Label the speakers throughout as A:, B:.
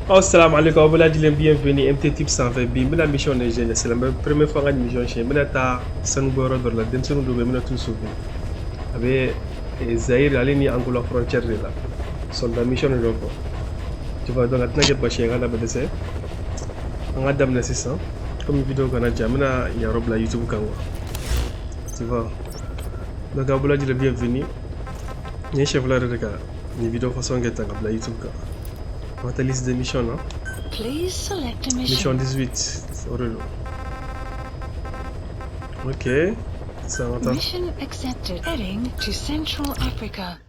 A: Assalamu alaikum, aw bɛɛ lajɛlen, bienvenue MT Tip sanfɛ. Bi n bɛna mission de jɛ. C'est la première fois n ka mission siɲɛ. N bɛna taa sanubɔyɔrɔ dɔ la, denmisɛnnin dɔw bɛ yen, n bɛna t'u sauver. A bɛ Zaïre ale ni Angola frontière de la. Soldat mission de don quoi, tu vois. Donc a tɛna kɛ basi ye, n ka labɛn dɛsɛ. An ka daminɛ sisan, comme vidéo kana ja, n bɛna yan yɔrɔ bila YouTube kan quoi, tu vois. Donc aw bɛɛ lajɛlen, bienvenue. Nin ye siɲɛ fɔlɔ yɛrɛ de ka nin vidéo façon kɛ tan ka bila YouTube kan. On va liste de missions, non?
B: Please select a mission.
A: Mission 18, o de don. Ok, ça va.
B: Mission accepted. Heading to Central Africa.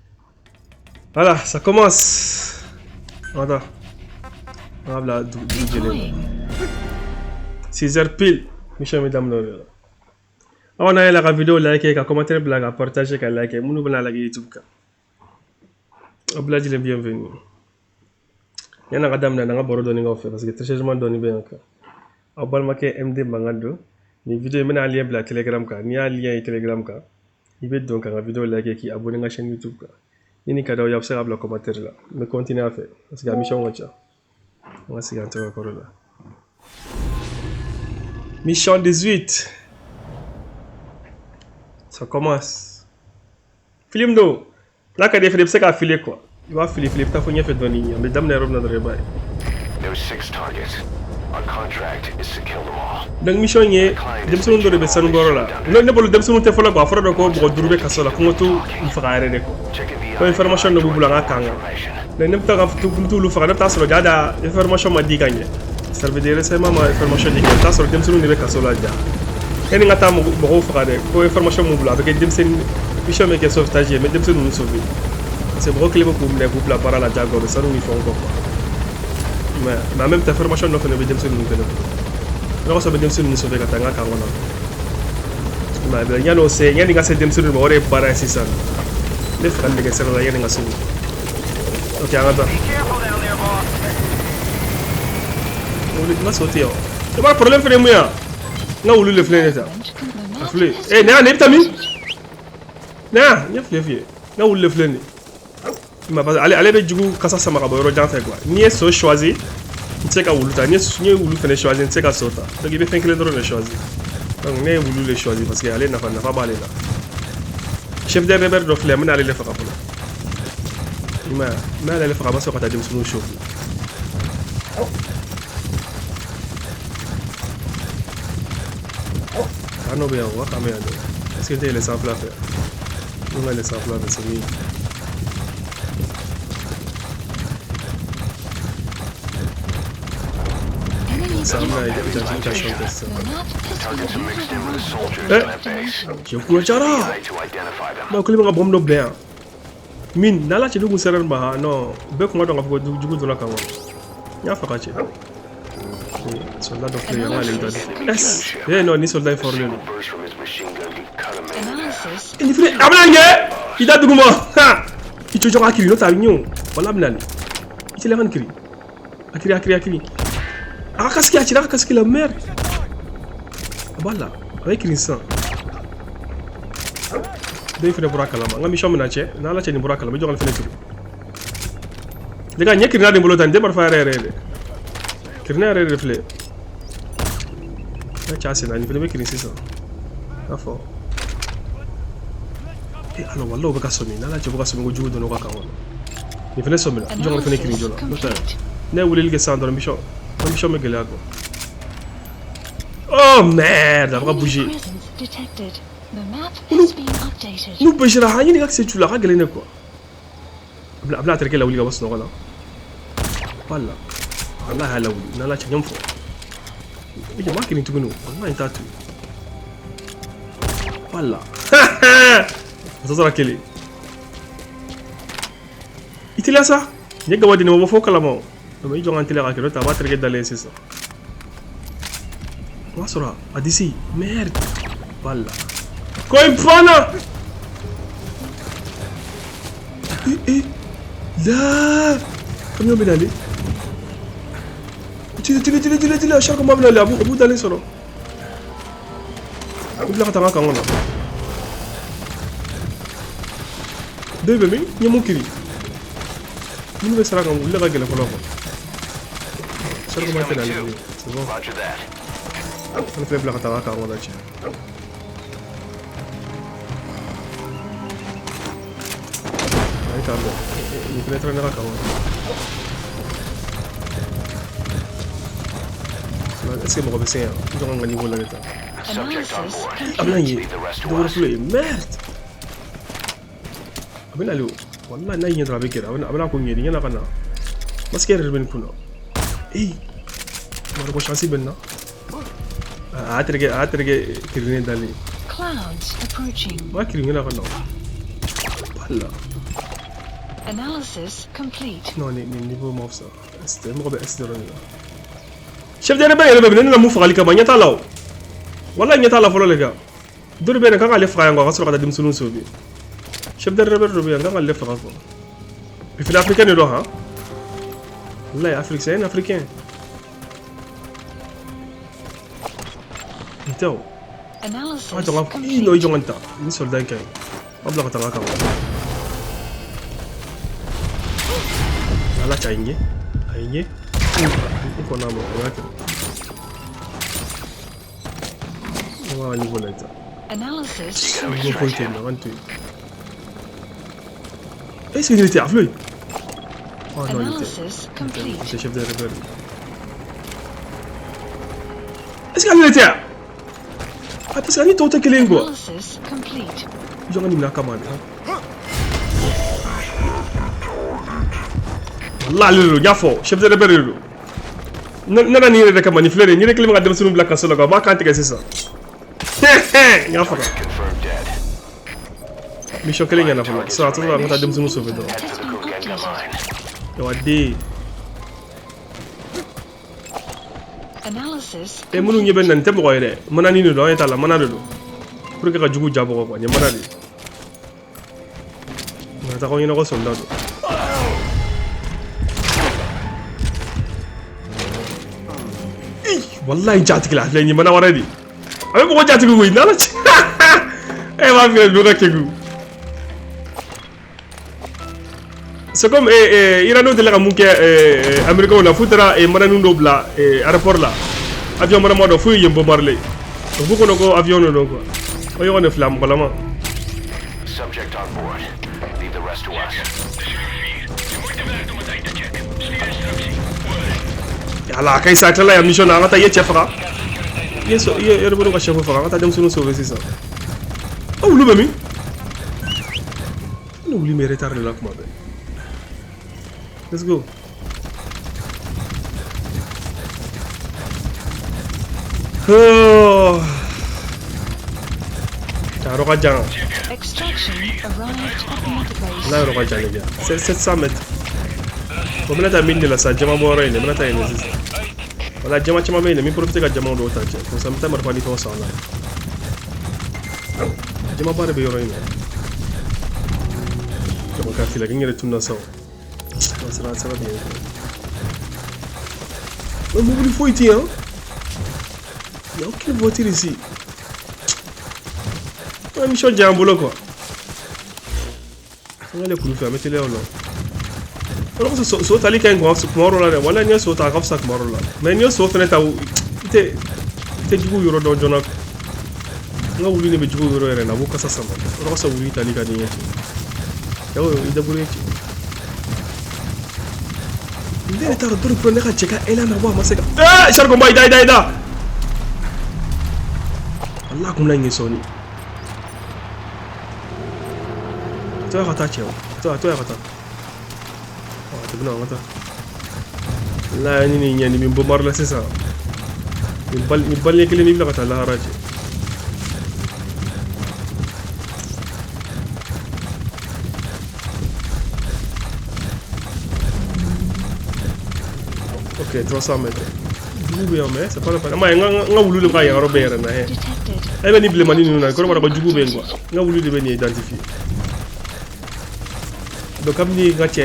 A: Voilà, ça commence. Attends. On va bila dugu jɛlen na.
B: Deploying.
A: 6 heures pile, mission bɛ daminɛ o de la. Aw n'a yɛlɛ ka vidéo like, ka commentaire bila, ka partager, ka like. Minnu bɛna lajɛ YouTube kan, aw bɛɛ lajɛlen, bienvenue. Yanni a ka daminɛ, n'an ka baro dɔɔni k'aw fɛ, parce que téléchargement dɔɔni bɛ yan kan. Aw balimakɛ MD mankan don. Nin vidéo in, n bɛna lien bila Telegram kan. N'i y'a lien ye Telegram kan, i bɛ don ka n ka vidéo like, k'i abonné n ka chaîne YouTube kan. Ni nin ka d'aw ye, a bɛ se k'a bila commentaire la. N bɛ continuer a fɛ parce que a mission ka ca. An ka segin an tɛgɛ kɔrɔ la. Mission 18, ça commence. Film don n'a ka di ye fɛnɛ, i bɛ se k'a filer quoi. I b'a fili fili, i bɛ taa fo ɲɛfɛ dɔɔni. A bɛ daminɛ yɔrɔ min na dɔrɔn, i b'a ye.
C: There six targets. Our contract is to kill them all.
A: Donc mission ye, denmisɛnnin dɔ de bɛ sanubɔyɔrɔ la. Ne bolo denmisɛnninw tɛ fɔlɔ quoi. A fɔra dɔ ko mɔgɔ duuru bɛ kaso la, ko n ka t'u faga yɛrɛ de quoi.
C: Check the
A: Ko information dɔ b'u bolo an ka kan kan. Donc ne bɛ taa ka n t'olu faga, ne bɛ taa sɔrɔ ja da information ma di ka ɲɛ. Service de renseignement ma information di ka ɲɛ. I bɛ taa sɔrɔ denmisɛnninw de bɛ kaso la ja. Yani n ka taa mɔgɔw faga dɛ, ko information m'u bolo, a bɛ kɛ denmisɛnnin mission bɛ kɛ sauvetage ye, n bɛ denmisɛnnin ninnu sauver. Parce que mɔgɔ kelen bɛ k'u minɛ k'u bila baara la jagoya, u bɛ sanu ni fɛnw kɔ quoi. Mais en même temps, information dɔ fana bɛ denmisɛnnin ninnu fana bolo. Ne kɔsɔn bɛ denmisɛnnin ninnu sauver ka taa n ka camp kɔnɔ. Mais yanni o se, yanni n ka se denmisɛnninw ma, o de ye baara ye sisan. Ne fagali de kɛ sira la yanni n ka se u ma. Ok, an ka taa. Wuli, n ka so tɛ yan. I b'a problème fɛnɛ ye mun ye wa? N ka wulu de filɛ nin ye tan. A filɛ. Eh, Nea, ne bɛ taa min? Nea, n ye file f'i ye. N ka wulu de filɛ nin ye. I ma, parce que ale bɛ jugu kasa sama ka bɔ yɔrɔ jan fɛ quoi. N'i ye so choisi, n tɛ se ka wulu ta. N'i ye wulu fɛnɛ choisi, n tɛ se ka so ta. Donc i bɛ fɛn kelen dɔrɔn de choisi. Donc ne ye wulu de choisi parce que ale nafa b'ale la. Chef de rebelle dɔ filɛ, n bɛna ale de faga fɔlɔ. I m'a ye wa? N bɛ ale faga, a b'a sɔrɔ ka taa denmisɛnninw sauver. Kan dɔ bɛ yan, o ka kan bɛ yan dɛ. Est-ce que n tɛ yɛlɛ sanfɛla fɛ? N ka yɛlɛ sanfɛla fɛ, c'est mieux.
B: Enemy
A: Sisan an bɛna
B: contact.
A: identification kɛ sisan.
B: The map has
C: Targets
B: been
C: are mixed in with the soldiers
A: Eh.
C: in that base.
A: Cɛ kunna jara.
C: Right to identify them.
A: Non, kelen bɛ ka bombe dɔ bila yan. Min n'Ala cɛ, kun sera nin ma ha, non, bɛɛ kun ka dɔn k'a fɔ ko jugu donna kan kɔnɔ. N y'a faga cɛ. Soldat dɔ filɛ yen, an k'ale identifier. S. Eh non, ni soldat in fɔrilen don.
C: Burst from his machine gun could cut a man in half.
B: Analysis.
A: Nin filɛ, a bɛna nin kɛ. I da duguma. Ha! I jɔ ka kiri, n'o tɛ a bɛ ɲɛ o. Wala a bɛna nin. I teliya ka nin kiri. A kiri, a kiri, a kiri. A ka casque, a cira a ka casque la, merde. A b'a la. A bɛ kirin sisan. Dɔ in fɛnɛ bɔra a kalama. N ka mission bɛna cɛ. N'Ala cɛ, nin bɔra a kalama. I jɔ ka nin fɛnɛ turu. Les gars, ɲɛ kirina de bolo tan, nin tɛ marifa yɛrɛ yɛrɛ ye dɛ. Kirina yɛrɛ de filɛ. N'a cɛ senna, nin fɛnɛ bɛ kirin sisan. I n'a fɔ. Eh, ala, walahi, u bɛ ka sɔmi. N'Ala cɛ, u bɛ ka sɔmi ko jugu donna u ka camp kɔnɔ. Nin fɛnɛ sɔmina. I jɔ ka nin fɛnɛ kirin joona. N'o tɛ, ne ye weleli kɛ sisan dɔrɔn, mission, n ka mission bɛ gɛlɛya quoi. Oh merde, a bɛ ka
B: Enemy
A: bouger.
B: presence detected. The map has been updated.
A: N'u bouger a ɲini ka kisɛ tu la, a ka gɛlɛn de quoi. A bɛna a terikɛ lawuli ka bɔ sunɔgɔ la. Wala. Walahi, a y'a lawuli. N'Ala cɛ, n ye mun fɔ? I jɔ, n b'a kirin tuguni o. Walahi, n t'a to yen. Wala. A tɔ tora kelen. I teliya sa. Nin ye gaba di ne ma, o ma fɔ kalama o. Mais i jɔ ka n teliya ka kɛ, n'o tɛ a b'a terikɛ dalen ye sisan. O b'a sɔrɔ a disi. Merde. Wala. Ko in panna. Eh, eh. La. Camion bɛ nalen. Tili tili tili tili tili, char combat bɛ nalen, a b'u dalen sɔrɔ. U bila ka taa n ka camp kɔnɔ. Dɔ bɛ min? N ye mun kiri? Minnu bɛ sira kan, wuli ka gɛlɛn fɔlɔ quoi. Char
C: He's
A: comment
C: coming
A: tɛ n'ale
C: too.
A: bilen. C'est bon.
C: Roger that.
A: An filɛ bila ka taga kan kɔnɔ cɛ. Ayi k'an bɛn. Nin fɛnɛ taara ne ka kan kɔnɔ. Est-ce que mɔgɔ bɛ se yan? N jɔ ka n ka niveau lajɛ tan.
C: Subject on
B: Analysis
C: board.
A: A bɛna ye.
C: Leave the rest to
A: Dɔ wɛrɛ
C: us.
A: filɛ yen. Merde! A bɛ nale o. Walahi n'a y'i ɲɛ dɔrɔn a bɛ gɛrɛ. A bɛna ko ɲɛ de ɲɛna ka na. Masque yɛrɛ de bɛ nin kunna. Ee! Mɔgɔ ko chance bɛ nin na. A y'a terikɛ kirinen dalen.
B: Clouds approaching.
A: N b'a kirin ɲɛna ka na. Bala.
B: Analysis complete.
A: Non, nin niveau ma fisa. S tɛ, mɔgɔ bɛ S dɔrɔn de la. Chef de rebelle yɛrɛ bɛ minɛ ne na mun fagali kama ɲɛ t'a la o. Walahi ɲɛ t'a la fɔlɔ les gars. Dɔ de bɛ yen kan k'ale faga yan quoi, ka sɔrɔ ka taa denmisɛnninw sauver. Chef de rebelle dɔ bɛ yan, kan k'ale faga quoi. Bi fana africain de don han. Walahi Afrique, c'est un africain. Nin tɛ o.
B: Analysis
A: An ka jɔn ka ii non i
B: complete.
A: jɔn ka nin ta. Nin soldat in ka ɲi. An bila ka taga kan. Ala cɛ a ye n ye. A ye n ye. N kɔnna a ma, o y'a kɛ. N b'a ka niveau lajɛ tan.
B: Analysis
A: Niveau foyi tɛ yen nɔ, an ka nin to yen. Est-ce que nin tɛ a filɛ yen? Oh non, nin tɛ.
B: Analysis complete.
A: C'est chef de rebelle. Est-ce que ale de tɛ yan? Ah, parce que ani tɔw tɛ kelen ye quoi.
B: Analysis complete.
A: Jɔn ka nin minɛ a kama de. Walahi ale de don, n y'a fɔ chef de rebelle de don. Ne nana nin yɛrɛ de kama nin filɛ nin ye, n yɛrɛ kelen bɛ ka denmisɛnninw bila kaso la quoi, n b'a kan tigɛ sisan. N y'a faga.
C: Confirmed dead.
A: Mission kelen ɲɛna fɔlɔ. Sisan a tɔ tora an ka taa denmisɛnninw sauver dɔrɔn.
C: Head for the Kugenga mine.
A: Yawa den.
B: Analysis
A: E minnu ɲɛ bɛ nin na nin tɛ mɔgɔ ye dɛ. Manani de don, an ɲɛ t'a la, mana de don. Pour que ka jugu ja bɔgɔ quoi, nin ye mana de ye. Nka taa ko ɲɛna ko soldat don. Ih, wallahi n jatigɛ la, a filɛ nin ye mana wɛrɛ de ye. A bɛ mɔgɔ jatigɛ koyi, n'Ala cɛ. E b'a fɛ ninnu ka kegu. C'est comme Iraniens delila ka mun kɛ Américains la, f'u taara mananin dɔw bila aéroport la. Avion manama dɔ f'u ye yen bombarder. O b'u kɔnɔ ko avion de don quoi. O ɲɔgɔn de filɛ a mɔgɔlama.
C: Subject on board. Leave the rest to us.
A: Ala ka isa tilala yan mission na, an ka taa i ye cɛ faga. I ye so i ye rebelle ka chef faga, an ka taa denmisɛnninw sauver sisan. Aw wulu bɛ min? Ne wulu bɛ retard de la kuma bɛɛ. Let's go. Oh. A yɔrɔ ka jan.
B: Extraction arrived at Mother Base.
A: N'a yɔrɔ ka jan de yan. 700 mètres. Bon, n bɛna taa min de la sa, jama bɔ yɔrɔ in de, n bɛna taa yen de sisan. Wala jama caman bɛ yen de, n bɛ profiter ka jama dɔw ta cɛ. Comme ça n bɛ taa marifa ni fɛnw san a la. Jamaba de bɛ yɔrɔ in na. Jama ka fila, n yɛrɛ tununa sa o. Sira sira bɛ yen. Mais mobili foyi tɛ yan. Il n'y a aucune voiture ici. Ouais, mission diya an bolo quoi. An k'ale kulu fɛ, an bɛ teliya o la. O de kosɔn so tali ka ɲi kuma dɔw la dɛ. Walahi n'i ye so ta a ka fisa kuma dɔw la. Mais n'i ye so fɛnɛ ta i tɛ jugu yɔrɔ dɔn joona. N ka wulu de bɛ jugu yɔrɔ yɛrɛ la, a b'o kasa sama. O de kosɔn wulu tali ka di n ye cɛ. Cɛw i débrouiller cɛ. Ne yɛrɛ t'a dɔn dɔ de bɔra ne ka cɛ ka élan na wa a ma se ka. Ee char combat i da i da i da. Walahi a kun bɛna ɲɛ sɔɔni. A to ya ka taa cɛ o. A to ya ka taa. A tɛmɛna an ka taa. Walahi ni nin ɲɛ nin bɛ n bombarder la sisan. Nin balle ɲɛ kelen b'i bila ka taa lahara cɛ. Ok, 300 mètres. Jugu bɛ yan mais c'est pas la peine. N ka wulu de bɛ ka yan yɔrɔ bɛɛ yɛrɛ na hɛ. E bɛ nin bilenmanin ninnu na, kɔrɔ b'a dɔn ko jugu bɛ yen quoi. N ka wulu de bɛ nin identifier. Donc kabini n ka cɛ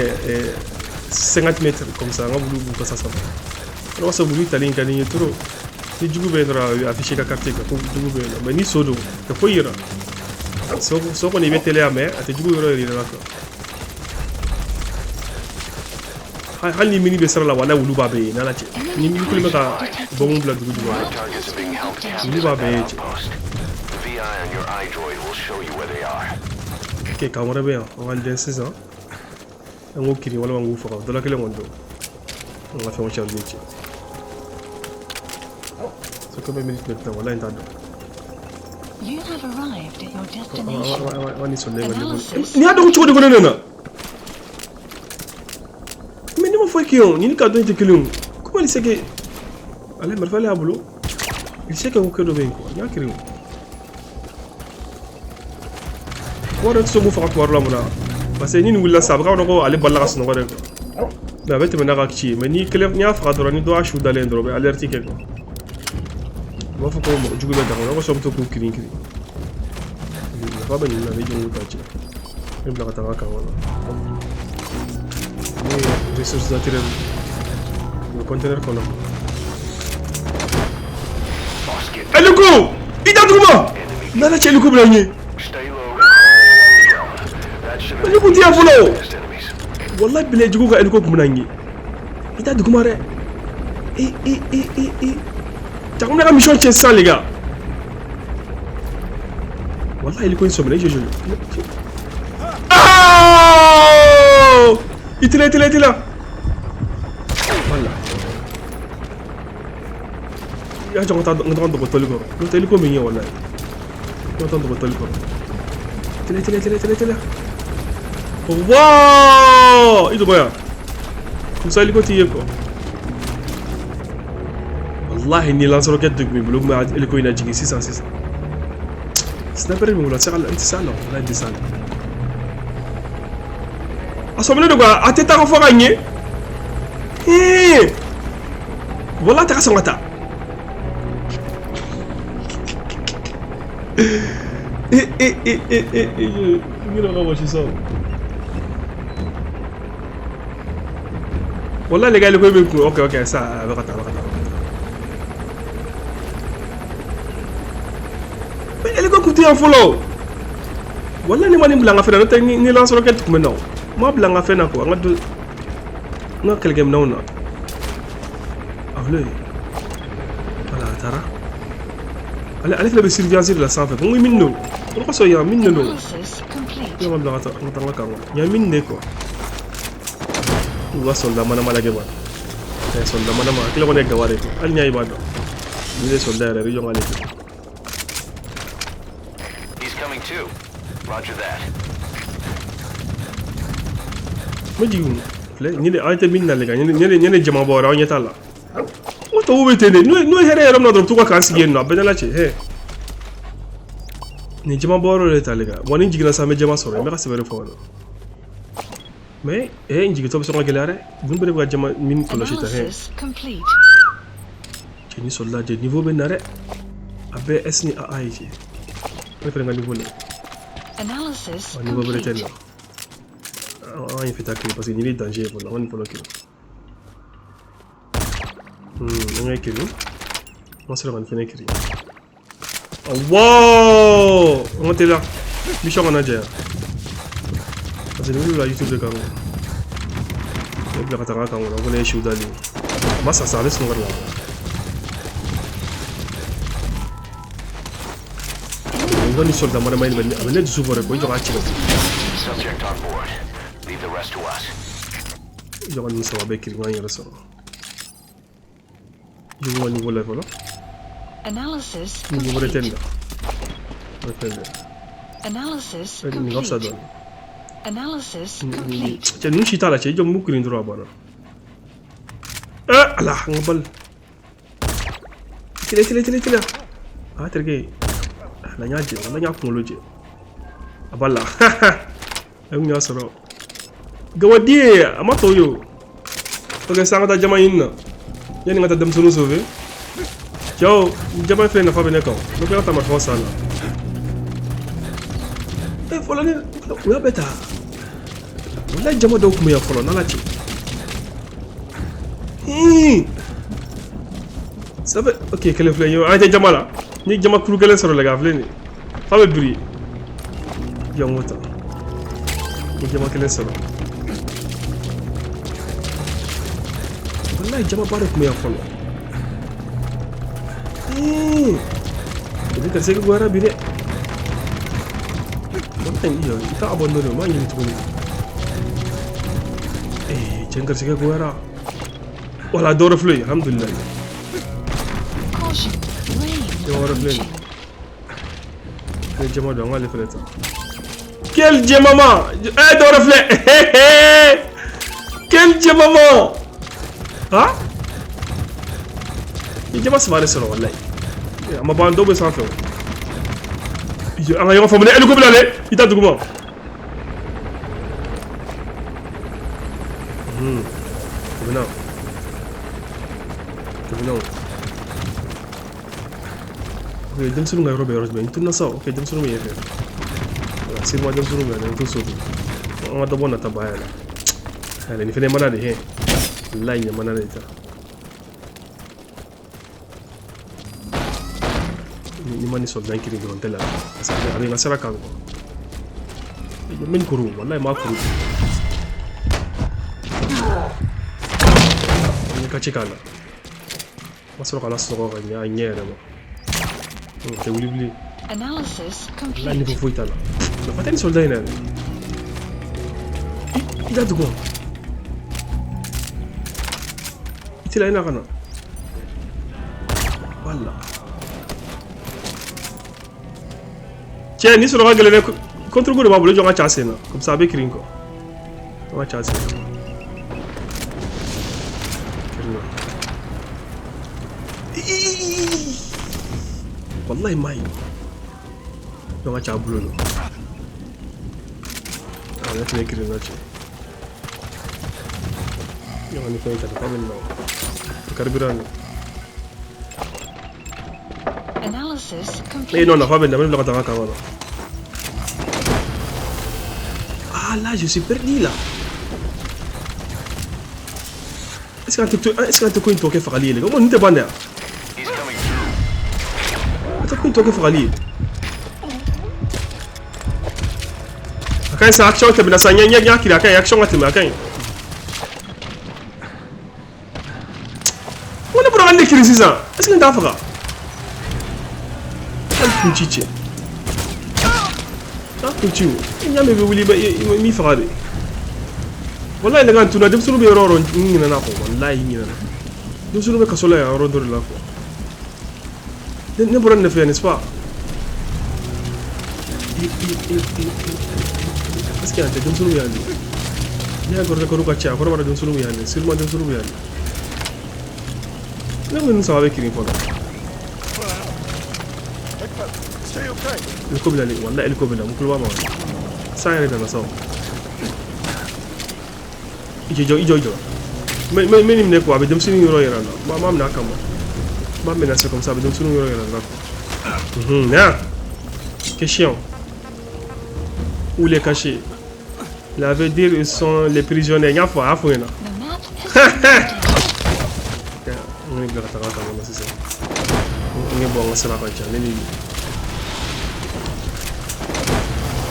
A: 50 mètres comme ça, n ka wulu b'u kasa sama. O de kosɔn wulu tali in ka di n ye trop. Ni jugu bɛ yen dɔrɔn a bɛ afficher ka carte kan ko jugu bɛ yen nɔ. Mais ni so don, tɛ foyi yira. So kɔni i bɛ teliya mais a tɛ jugu yɔrɔ yɛrɛ la quoi. Hali ni mini bɛ sira la, walahi wulu b'a bɛɛ ye n'Ala cɛ. Ni mini kelen bɛ ka bɔngun bila dugu jukɔrɔ.
C: 5 targets are being held captive
A: Wulu b'a
C: at
A: bɛɛ ye
C: that
A: cɛ.
C: outpost. The VI on your iDroid will show you where they are.
A: Ok, kan wɛrɛ bɛ yan, an k'an dɛn sisan. An k'o kirin walima an k'u faga, dɔ la kelen kɔni don. An ka fɛnw charger cɛ. C'est combien de minutes maintenant? Walahi n t'a dɔn.
B: You have arrived at your destination.
A: An ni sɔrɔ ne ka niveau. Nin y'a dɔn cogo di ko ne nana? Mais ne ma foyi kɛ o, nin ni ka dɔn tɛ kelen o. Comment il sait que ale marifa ale y'a bolo? Il sait que ko kɛ dɔ bɛ yen quoi, n y'a kirin o. Mɔgɔ dɔ tɛ se k'u faga tuma dɔ la mun na? Parce que ni nin wulila sisan, a bɛ k'a dɔn ko ale balila ka sunɔgɔ de quoi. Mais a bɛ tɛmɛ n'a ka ci ye. Mais ni kelen n'i y'a faga dɔrɔn, ni dɔ y'a su dalen dɔrɔn, u bɛ alerte kɛ quoi. U b'a fɔ ko mɔgɔ jugu bɛ daga kɔnɔ, o kosɔn n bɛ to k'u kirin kirin. Nafa bɛ nin na, ne jɔn ta cɛ. Ne bila ka taa n ka kan kɔnɔ. Ne ye ressources naturelles. U bɛ conteneur kɔnɔ.
C: Boss, get
A: Hélico! I da duguma! N'Ala cɛ, hélico bɛna n ye.
C: Stay low and crawl along the ground. That should
A: Hélico tɛ yan fɔlɔ.
C: past enemies.
A: Wallahi bilahi jugu ka hélico kun bɛna n ye. I da duguma dɛ. E e e e e. Cɛ ko ne ka mission tiɲɛ sisan les gars. Wallahi hélico in sɔmina i jɔ jɔ. Ah! I teliya i teliya i teliya. Voilà. I y'a jɔ ka taa n ka taga dɔgɔtɔli kɔrɔ. N'o tɛ hélico min ye wallahi. N ka taa dɔgɔtɔli kɔrɔ. Teliya teliya teliya teliya teliya. Wow! I dogo yan. Comme ça hélico t'i ye quoi. Wallahi ni lance-roquette de tun b'i bolo, n tun bɛ hélico in lajigin sisan sisan. Sniper bɛ n bolo, a tɛ se ka n tɛ se a la, wallahi n tɛ se a la. A sɔminen don quoi, a tɛ taa ka fɔ ka ɲɛ. Ee! Wallahi a tɛ ka sɔn ka taa. E e e e e e n yɛrɛ bɛ ka wɔsi sa o. Wallahi les gars, hélico bɛ n kun. Ok ok, ça a bɛ ka taa, a bɛ ka taa, a bɛ ka taa. Mais hélico kun tɛ yan fɔlɔ. Wallahi ne ma nin bila n ka fɛn na, n'o tɛ ni lance-roquette tun bɛ na o. N m'a bila n ka fɛn na quoi, n ka du n ka kɛlɛkɛminɛnw na. A filɛ nin ye. Voilà, a taara. Ale fɛnɛ bɛ surveillance de la sanfɛ. Ko n ko min don. O de kosɔn yan min de don.
B: Analysis complete.
A: Ne ma bila ka taa n ka taa n ka kan kɔnɔ. Yan min de quoi. U ka soldat manama lajɛ ba. Ɛ soldat manama, a kelen kɔni ye gawa de quoi. Hali n'i y'a ye i b'a dɔn. Ni ne soldat yɛrɛ, i bɛ jɔn k'ale kɛ.
C: He's coming too. Roger that.
A: N bɛ jigin filɛ nin de an tɛ min na les gars, nin de jama bɔ yɔrɔ aw ɲɛ t'a la. N ko tubabuw bɛ ten de, n'u ye hɛrɛ yɔrɔ min na dɔrɔn u bɛ t'u ka camp sigi yen nɔ, a bɛɛ n'Ala cɛ hɛ. Nin jama bɔ yɔrɔ de ta les gars, wa ni n jiginna sisan n bɛ jama sɔrɔ yen, n bɛ ka sɛbɛn de fɔ o la. Mais n jigintɔ bɛ sɔn ka gɛlɛya dɛ, ninnu bɛɛ de bɛ ka jama min kɔlɔsi tan hɛ.
B: Analysis complete.
A: Cɛ ni soldat cɛ niveau bɛ na dɛ, a bɛɛ S ni AA ye cɛ. Ne fɛnɛ ka niveau la.
B: Analysis
A: Wa niveau bɛrɛ tɛ nin
B: complete.
A: na. An ye fita kelen parce que nin de danger ye fɔlɔ, an ka nin fɔlɔ kelen. An ka kelen. An sera ka nin fɛnɛ kiri. Awɔ! An ka teliya. Mission kana janya. Parce que nin bɛ bila YouTube de kan. Ne bila ka taga kan kɔnɔ, ko ne ye siw dalen ye. A ma sa sa, a bɛ sunɔgɔ de la. N ko ni soldat manama in bɛ ne, a bɛ ne dusu bɔ dɛ, ko i jɔ k'a ci ka bɔ.
C: Subject on board. Leave the rest to us.
A: I jɔ ka nin saba bɛɛ kiri, n k'an yɛrɛ sɔrɔ. Jugu ka niveau la fɔlɔ.
B: Analysis
A: Niveau wɛrɛ tɛ nin
B: complete.
A: na. O tɛ nin dɛ.
B: Analysis
A: Nin ka fisa
B: complete.
A: dɔɔnin.
B: Analysis complete.
A: Cɛ ninnu si t'a la cɛ, i jɔ n b'u kirin dɔrɔn a banna. Ala, n ka bali. Teliya teliya teliya teliya. A terikɛ, ala n y'a jɛ, ala n y'a kunkolo jɛ. A b'a la. A kun y'a sɔrɔ. Gawaden, a ma tɔw ye o. Ok, sisan an ka taa jama ɲini na. Yanni n ka taa denmisɛnninw sauver. Cɛw, jama filɛ nafa bɛ ne kan. N bɛ tila ka taa marifaw san na. Fɔlɔ ne, u y'a bɛɛ ta. Walahi jama dɔw tun bɛ yan fɔlɔ, n'Ala cɛ. Ça fait, ok, kelen filɛ nin ye, an tɛ jama la. Ni jama kuru kelen sɔrɔ la, a filɛ nin ye. F'a bɛ biri. Jɔn k'o ta. Ni jama kelen sɔrɔ. Wallahi jamaba de tun bɛ yan fɔlɔ. Ee, garisɛgɛ goyara bi dɛ. Wallahi i t'a abandonné, o m'a ɲini tuguni. Ee, cɛ n garisɛgɛ goyara. Wala dɔ wɛrɛ filɛ yen, alhamdulilayi.
B: Caution. Rain
A: Dɔ wɛrɛ filɛ yen.
B: approaching.
A: Ne jama don, an k'ale fɛnɛ ta. Quel jɛmama! Eh, dɔ wɛrɛ filɛ! Quel jɛmama! Ha? I jama saba de sɔrɔ walayi. A ma ban, dɔw bɛ sanfɛ o. An ka ɲɔgɔn faamu dɛ, hélico bɛ na dɛ, i ta duguma. U bɛ na. U bɛ na o. Ok, denmisɛnninw ka yɔrɔ bɛ yɔrɔ jumɛn? N tununa sa o. Ok, denmisɛnninw bɛ yen fɛ. Voilà, sûrement denmisɛnninw bɛ yan nɔ, n t'u so dun. An ka dɔ bɔ natabaya la. Ayi, nin fɛnɛ ye mana de ye. Walayi nin ye mana de ta. Ni ma nin soldat in kirin dɔrɔn n tɛ lafiya. Parce que a bɛ n ka sira kan quoi. N bɛ nin kuru, walayi n b'a kuru. N ye kaci k'a la. N ma sɔrɔ ka lasunɔgɔ ka ɲɛ a ɲɛ yɛrɛ ma. O tɛ wuli bilen.
B: Analysis
A: Walayi niveau
B: complete.
A: foyi t'a la. Nafa tɛ nin soldat in na yɛrɛ. I da duguma. I teliya i na ka na. Wala. Cɛ nin sɔrɔ ka gɛlɛn dɛ. Contre coup de b'a bolo, jɔ n ka ca sen na. Comme ça a bɛ kirin quoi. An ka ca sen na. Kirin na. Wallahi ma ye. Jɔ n ka ca bolo la. Ah, ne fɛnɛ kirin na cɛ. Jɔ n ka nin fɛn in ta, nafa bɛ nin na o. Carburant nin.
B: Analysis
A: Eh
B: complete.
A: non, nafa bɛ nin na, n bɛ bila ka taa n ka camp kɔnɔ. Ah là, je suis perdu là. Est-ce qu'an tɛ ko in tɔ kɛ fagali ye dɛ? Ko nin tɛ ban dɛ.
C: He's coming through.
A: An tɛ ko in tɔ kɛ fagali ye. A ka ɲi sa, action tɛmɛna sa, ɲɛ ɲɛ ɲɛ kiri, a ka ɲi, action ka tɛmɛ, a ka ɲi. Ko ne bɔra ka ne kiri sisan, est-ce que n t'a faga? Hali kun ci cɛ. N'a kun ci o, i ɲa mɛn i bɛ wuli i m'i faga de. Wallahi ne ka n tunna, denmisɛnninw bɛ yɔrɔ o yɔrɔ, n ɲinɛna kɔ, wallahi n ɲinɛna. Denmisɛnninw bɛ kaso la yan yɔrɔ dɔ de la quoi. Ne bɔra nin de fɛ n'est-ce pas? Est-ce que yan tɛ denmisɛnninw bɛ yan de? Ne y'a garde corps ka ca, a kɔrɔ b'a dɔn denmisɛnninw bɛ yan de, sûrement denmisɛnninw bɛ yan de. Ne ko ninnu saba bɛ kirin fɔlɔ. Hélico bɛ nalen, wallahi hélico bɛ na, n tulo b'a ma. San yɛrɛ nana sa o. I jɔ, i jɔ, i jɔ. N bɛ nin minɛ quoi, a bɛ denmisɛnnin yɔrɔ yira n na. N b'a minɛ a kama. N b'a menacer comme ça, a bɛ denmisɛnninw yɔrɔ yira n na quoi. Na. Question. Où les cacher? La veut dire ils sont les prisonniers. N y'a fɔ, a y'a fɔ ɲɛna.
B: The map has been updated.
A: N ye bila ka taga kan kɔnɔ sisan. N ye bɔ an ka sira kan ca, ne ni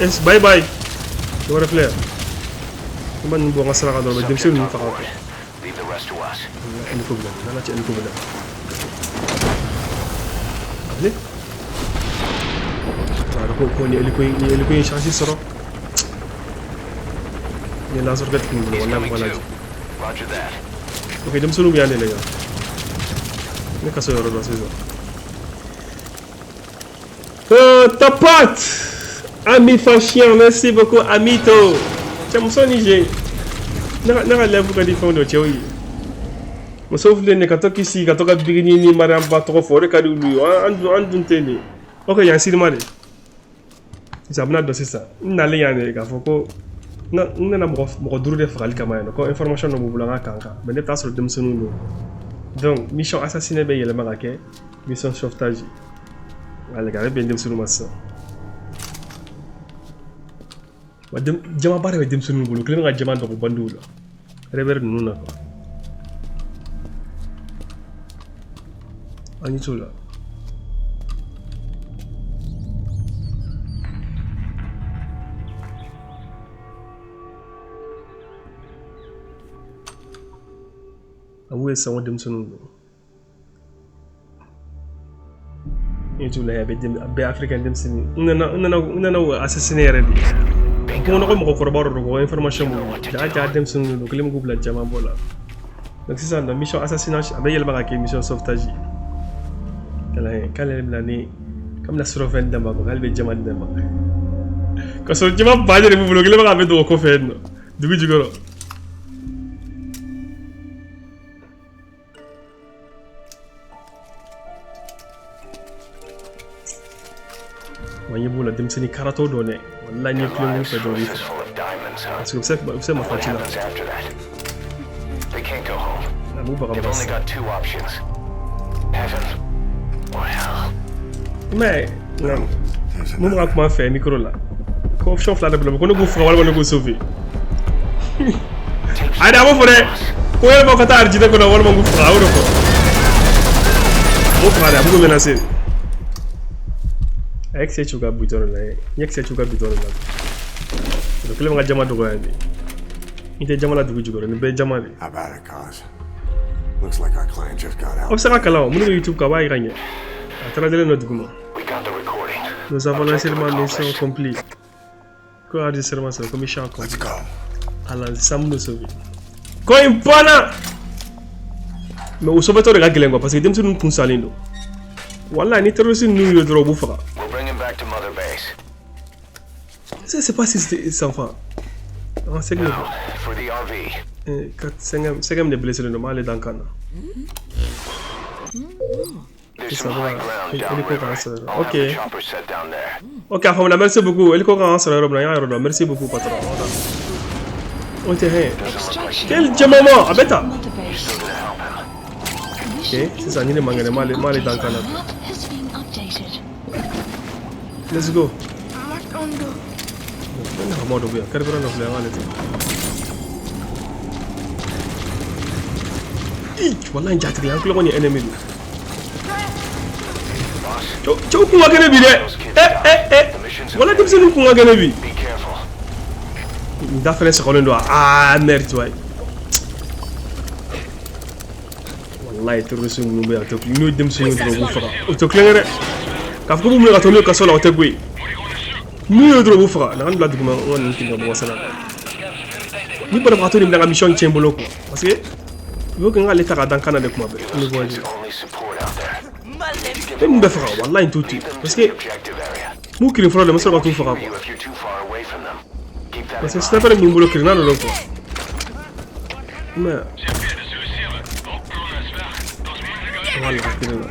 A: Yes, bye bye. Dɔ wɛrɛ filɛ yan. N ma ninnu bɔ n ka sira kan dɔrɔn, u bɛ denmisɛnnin ninnu
C: Subject
A: faga
C: on
A: quoi.
C: board. Leave the rest to us.
A: Hélico bɛ na, n'Ala cɛ hélico bɛ na. Allez. A ko ni hélico in, ni hélico in chance sɔrɔ. Ni lance-roquette kun bolo,
C: He's
A: wallahi
C: coming
A: mɔgɔ lajɛ.
C: too. Roger that.
A: Ok, denmisɛnninw bɛ yan de les gars. Ne kaso yɔrɔ dɔn sisan. Tapat! Ami Fachien, merci beaucoup, Amito. Cɛ muso ni je. Ne ka lève ka di fɛnw dɔ cɛw ye. Musow filɛ nin ye ka to k'i sigi ka to ka bigini ni Mariam Ba tɔgɔ fɔ, o de ka di olu ye. An dun tɛ nin ye. Ok, yan sirima de. Sisan a bɛna dɔn sisan. N nalen yan de k'a fɔ ko n nana mɔgɔ duuru de fagali kama yan nɔ, ko information dɔ b'u bolo an ka kan kan. Mais ne bɛ taa sɔrɔ denmisɛnninw don. Donc mission assassinat bɛ yɛlɛma ka kɛ mission sauvetage. Wala, a bɛ bɛn denmisɛnninw ma sisan. Wa jamaba de bɛ denmisɛnninw bolo, u kɛlen bɛ ka jama dogo bandiw la. Rebelle ninnu na quoi. An ɲɛ t'o la. A B'u ye sisan ko denmisɛnninw don. I t'u lajɛ, a bɛ a bɛɛ africain denmisɛnnin. N nana u assassiner yɛrɛ de. Ko ko mɔgɔkɔrɔba dɔ don, ko information b'u bolo. Ja ja, denmisɛnninw de don, kelen bɛ k'u bila jama bɔ la. Donc sisan nɔ, mission assassination a bɛ yɛlɛma ka kɛ mission sauvetage ye. K'ale bɛna ni k'a bɛna surafɛn d'a ma, k'ale bɛ jama d'a ma. Ka sɔrɔ jama baden de b'u bolo, kelen bɛ k'a bɛ dogo kɔfɛ yen nɔ, dugu jukɔrɔ. Wa ɲɛ b'u la, denmisɛnnin karatɔ dɔn dɛ. Walahi, n ye kulonkɛ fɛ dɔrɔn i fɛ.
C: Full of diamonds, huh?
A: Parce que u bɛ se marifa
C: What
A: ci la.
C: happens after that? They can't go home.
A: A b'u
C: They've
A: bagabaga
C: only
A: sisan.
C: got two options. Heaven or hell.
A: I m'a ye, nka mun bɛ ka kuma fɛ micro la? Ko option fila de bolo, ko ne k'u faga walima ne k'u sauver. Ayi dɛ, a b'o fɔ dɛ. Ko yɛlɛma ka taa arijinɛ kɔnɔ walima k'u faga, a y'o de fɔ. A b'o faga dɛ, a b'u menacer. A ye kisɛ ci u ka bitɔn de la, n ye kisɛ ci u ka bitɔn de la. O kelen bɛ ka jama dɔgɔya de. I tɛ jama la dugu jukɔrɔ, nin bɛɛ ye jama de.
D: How about it, Cos? Looks like our client just got
A: Aw
D: out.
A: bɛ se ka kalan o, minnu bɛ YouTube kan, a b'a yira ɲɛ. A taara delen dɔ dugu ma.
C: We got the recording.
A: Nous avons
C: Objective
A: lancé mission
C: accomplished.
A: accomplie. Ko enregistrement sɔrɔ, ko mission
D: Let's
A: accomplie.
D: go.
A: Ala, sisan mun sauver. Ko in banna. Mais o sauvetɔ de ka gɛlɛn quoi, parce que denmisɛnninw kun salen don. Walahi, ni terroriste ninnu ye dɔrɔn, u b'u faga.
C: We'll bring him back to Mother Base.
A: C'est pas si c'est enfant. En cinquième.
C: Now, for the RV.
A: 4, 5e, 5e de blessé don, m'ale dan kan na.
C: There's
A: Ça
C: some
A: va.
C: high ground
A: Hélico
C: downriver.
A: kan sɔrɔ.
C: I'll have
A: Ok.
C: the chopper set down there.
A: Ok, a faamuna, merci beaucoup. Hélico kan sɔrɔ yɔrɔ min na, n y'a yɔrɔ dɔn. Merci beaucoup, patron. O tɛ hɛn.
B: Extraction.
A: Quel jamama, a bɛ tan.
B: Mother base.
C: Still gonna help him.
B: Mission
A: Ok, sisan ni ne man kɛnɛ, m'ale dan kan na.
B: Map has been updated.
A: Let's go. Ne nafama dɔ bɛ yan, carburant dɔ filɛ, an k'ale ta. Ih, walahi n jatigɛ, an tulo kɔni ye ennemi don.
C: Boss,
A: Cɛw kun ka kɛnɛ bi dɛ. Ɛ ɛ ɛ. Wala denmisɛnninw kun ka kɛnɛ bi.
C: be careful.
A: Nin da fɛnɛ sɔgɔlen don. Ah merde, wayi. Walahi, terroriste ninnu bɛ yan, tɛ n'u ye denmisɛnninw dɔrɔn, u b'u faga. O tɛ kulonkɛ dɛ. K'a fɔ ko b'u minɛ ka taa n'u ye kaso la, o tɛ koyi. N'u ye dɔrɔn, u b'u faga. Na ka nin bila duguma, n ka ninnu tigɛ ka bɔ sira la. Ni banabagatɔ de bɛna ka mission tiɲɛ n bolo quoi. Parce que il faut que n k'ale ta ka dan kan na de kuma bɛɛ. N bɛ voyager.
C: Only support out there.
A: Ne mun bɛ faga, walahi n t'u to yen.
C: Lead them
A: Parce
C: to the
A: que
C: objective area.
A: m'u kirin fɔlɔ de, n bɛ sɔrɔ ka t'u faga
C: Hear
A: quoi.
C: you if you're too far away from them. Keep that
A: Parce
C: in
A: que
C: mind.
A: sniper bɛ n bolo, kirinna dɔ don quoi. I m'a ye wa? Voilà, kirinna.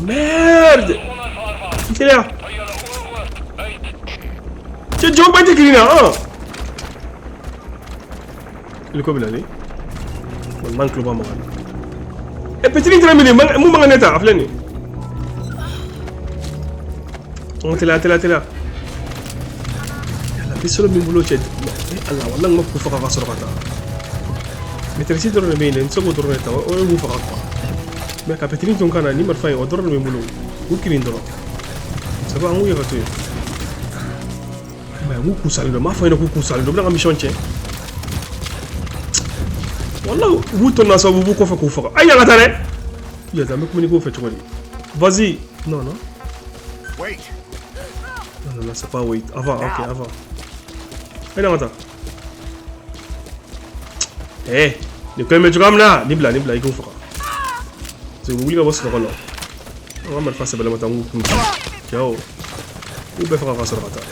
A: Merde! I teliya. Cɛ jɔn ba tɛ kirin na, han? Hélico bɛ na ni? Walahi n tulo b'a mankan na. Ɛ, petit taara min mun man ka ne ta, a filɛ nin ye. An ka teliya, teliya, teliya. Yala, pistolet min bolo cɛ, eh Ala, walahi n ma k'u faga ka sɔrɔ ka taa. Maîtresse dɔrɔn de bɛ yen dɛ, n tɛ se k'o dɔrɔn de ta, o de b'u faga quoi. Mais ka petini to n kan na, ni marifa in, o dɔrɔn de bɛ n bolo. U kirin dɔrɔn. Ça va, an k'u ye ka to yen. Mais n k'u kun salen don, n m'a fɔ ɲɛna k'u kun salen don, u bɛna ka mission tiɲɛ. Walahi, u b'u tɔ nasa, u b'u kɔfɛ k'u faga. Ayi, an ka taa dɛ. Yata, n bɛ communiquer u fɛ cogo di? Vas-y. Non, non.
D: Wait.
A: Non, non, non, c'est pas wait. Avant, ok, avant. Allez, on va. Eh, nin ko in bɛ cogoya min na, nin bila, nin bila, i k'u faga. Parce que u wuli ka bɔ sunɔgɔ la. An ka marifa sɛbɛlama ta, n k'u kun ci. Cɛw, k'u bɛɛ faga ka sɔrɔ ka taa.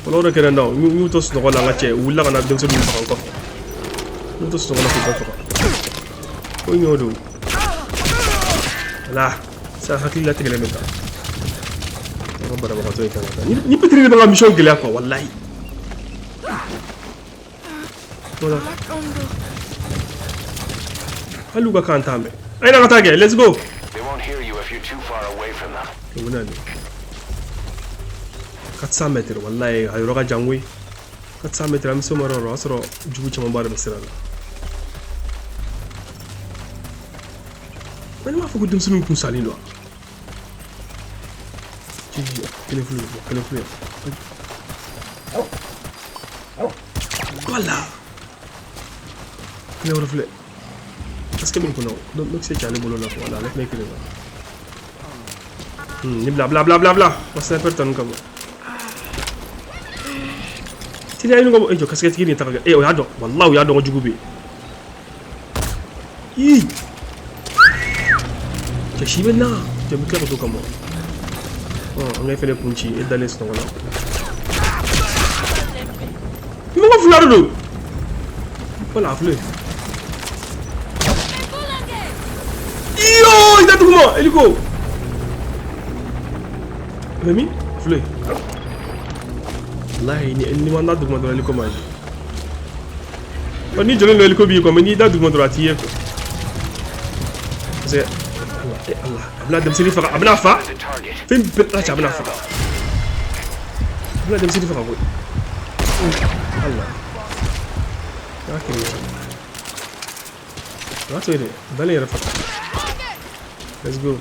A: Fɔlɔ o de kɛra n na, n y'u to sunɔgɔ la, an ka cɛ, u wulila ka na denmisɛnninw faga n kɔfɛ. N y'u to sunɔgɔ la k'u bɛɛ faga. Ko in y'o don. Voilà, sisan hakili latigɛlen bɛ taa. An ka banabagatɔ in kan ka taa. Ni petini de bɛ ka mission gɛlɛya quoi, walahi. Voilà. Hali u ka kan t'an mɛn. A ye na ka taa kɛ, let's go.
C: They won't hear you if you're too far away from them.
A: O bɛ na ni 400 mètres, walahi, a yɔrɔ ka jan koyi. 400 mètres, an bɛ se o ma yɔrɔ o yɔrɔ, o y'a sɔrɔ jugu camanba de bɛ sira la. Mais ne m'a fɔ ko denmisɛnninw kun salen don wa? Kelen filɛ, kelen filɛ. Voilà. Ne wɛrɛ filɛ. Parce que min kɔnɔ, donc c'est ale bolo la voilà, ale fɛnɛ ye kelen ye. Ni bila bila bila bila bila. Wa sniper tɔ ninnu kama. Teliya ɲini ka bɔ e jɔ casquette tigi nin ta ka kɛ. O y'a dɔn. Walahi o y'a dɔn ko jugu bɛ yen. Ii. Cɛ si bɛ na. Cɛ bɛ tila ka t'o kama. An ka e fɛnɛ kun ci e dalen sunɔgɔ la. Mɔgɔ fila de don. Voilà, a filɛ. Iyo, i da duguma, hélico. A bɛ min? A filɛ. Wallahi ni ma da duguma dɔrɔn hélico ma ye. Ni jɔlen don hélico b'i kɔ, mais n'i da duguma dɔrɔn a t'i ye quoi. Parce que Allah, a bɛna denmisɛnnin faga, a bɛna fa. Fɛn bɛɛ ala cɛ a bɛna faga. A bɛna denmisɛnnin faga koyi. Allah. Y'a kiri. A b'a to yen dɛ, dalen yɛrɛ faga. Let's go.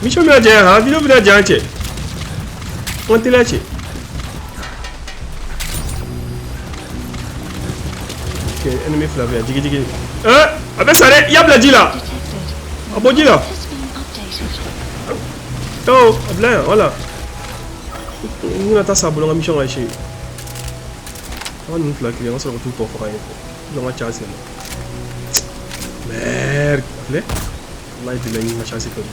A: Mission bɛna janya han, vidéo bɛna janya cɛ. An teliya cɛ. Ok, ennemi fila bɛ yan, jigi jigi. A bɛ sa dɛ, i y'a bila ji la. A bɔ ji la. Oh, a bila yan, voilà. N bɛna taa sa bolo n ka mission ka échouer. An ka ninnu fila kelen, an ka sɔrɔ ka t'u tɔ faga yen fɛ. N ka ca sen na. Merde, a filɛ. Wallahi bilahi n ka chance perdu.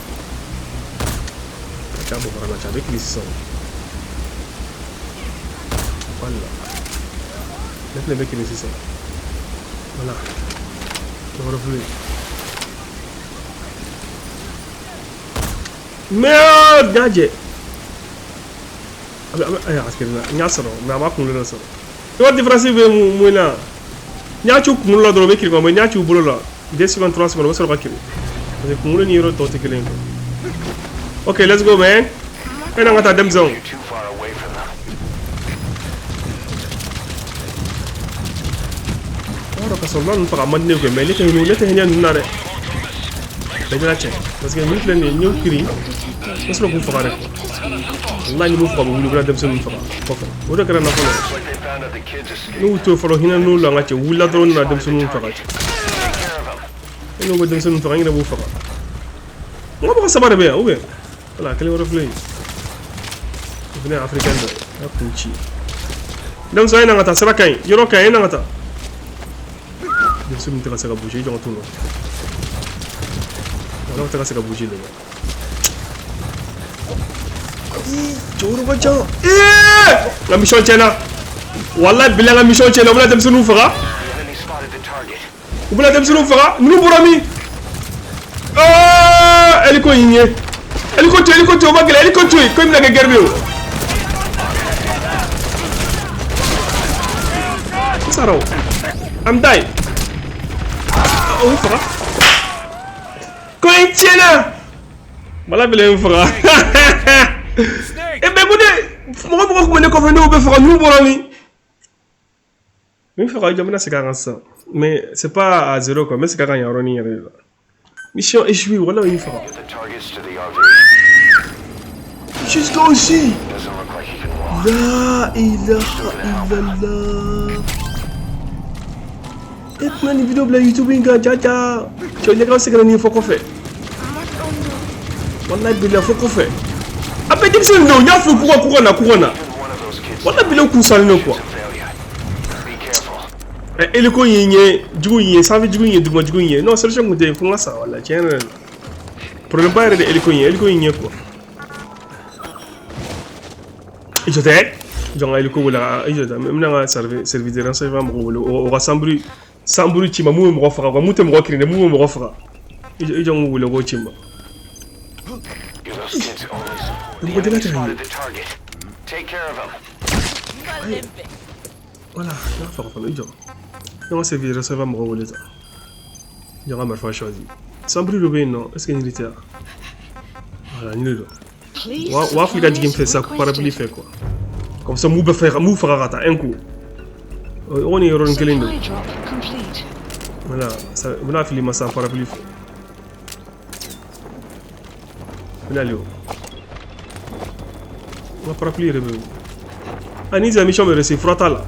A: Ka ca bɔ fara la cɛ, a bɛ kili sisan. Voilà. Ne fɛnɛ bɛ kili sisan. Voilà. Dɔ wɛrɛ filɛ. Merde, n y'a jɛ. A bɛ ayi a kirina n y'a sɔrɔ mais a ma kunkolo la sɔrɔ. I b'a différence bɛ mun na? N y'a ci u kunkolo la dɔrɔn u bɛ kiri mais n y'a ci u bolo la 2 secondes 3 secondes u bɛ sɔrɔ ka kiri. Parce que kunkolo ni yɔrɔ tɔw tɛ kelen ye quoi. Ok, let's go man. E n'an ka taa denmisɛnw. Yɔrɔ ka sɔrɔ ninnu faga man di ne ye mais ne tɛ hinɛ ninnu na dɛ. Bɛɛ jala cɛ parce que ninnu filɛ nin ye n y'u kiri n bɛ sɔrɔ k'u faga dɛ. Wallahi ni m'u faga u bɛ wuli u bɛna denmisɛnninw faga kɔfɛ. O de kɛra n na fɔlɔ. N'u y'u to yen fɔlɔ hinɛ n'u la n ka cɛ u wulila dɔrɔn u nana denmisɛnninw faga cɛ. E n'u bɛ denmisɛnninw faga n yɛrɛ b'u faga. N ko mɔgɔ saba de bɛ yan ou bien? Voilà, kelen wɛrɛ filɛ yen. O fana ye africain dɔ ye. A kun ci. Denmisɛnw a ye na ka taa sira ka ɲi yɔrɔ ka ɲi e na ka taa. Denmisɛnninw tɛ ka se ka bouger i jɔ ka t'u nɔfɛ. Wala tɛ ka se ka bouger dɛ. Cɛkɔrɔba can. N ka mission tiɲɛna. Walahi bilahi n ka mission tiɲɛna u bɛna denmisɛnninw faga. U bɛna denmisɛnninw faga. Ninnu bɔra min? Hélico y'i ɲɛ. Hélico to yen, hélico to yen, o ma gɛlɛn, hélico to yen. Ko in bɛna kɛ guerre ye o. N sara o. I'm die. O y'u faga. Ko in tiɲɛna. Walahi bilahi n faga. Mais ko ne mɔgɔ mɔgɔ tun bɛ ne kɔfɛ n'o bɛ faga n'u bɔra min. N faga jɔ n bɛna segin a kan sisan. Mais c'est pas à zéro quoi. N bɛ segin a kan yan yɔrɔnin yɛrɛ de la. Mission échouée, voilà où il faga. Jusqu'à aussi. La ilaha illallah. E tɛna nin vidéo bila YouTube in kan jaja. Cɛ ɲɛ ka se ka na nin fɔ kɔfɛ. Wallahi bilahi fɔ kɔfɛ. A bɛɛ denmisɛnnin don, n y'a f'u k'u ka na k'u ka na. Wallahi bilahi u kun salen don quoi. Hélico y'i ɲɛ jugu y'i ye sanfɛ jugu y'i ye duguma jugu y'i ye non solution kun tɛ yen fo n ka sa wala tiɲɛ yɛrɛ la problème ba yɛrɛ de hélico in ye hélico y'i ɲɛ quoi. I jɔ tɛ jɔ n ka hélico wele i jɔ tɛ n bɛna n ka service de renseignement mɔgɔw wele o ka sanburu ci ma mun bɛ mɔgɔ faga quoi mun tɛ mɔgɔ kirin dɛ mun bɛ mɔgɔ faga i jɔ n k'u wele k'o ci ma. Mɔgɔ tɛ ka tɛmɛ. Voilà, n y'a faga fɔlɔ i jɔ. Ne ka service de renseignement mɔgɔw wele tan. Jɔ n ka marifa choisi. Sanburu dɔ bɛ yen nɔ est ce que nin de tɛ yan? Voilà nin de don. U b'a fili ka jigin fɛ sisan parapluie fɛ quoi. Comme ça m'u bɛ fɛ m'u faga ka taa un coup. O kɔni ye yɔrɔnin kelen de ye. Voilà, u bɛna fili ma sisan parapluie fɛ. N bɛna ale o. N ka parapluie yɛrɛ bɛ yen. Ah, ni sera mission bɛ réussir, fura t'a la.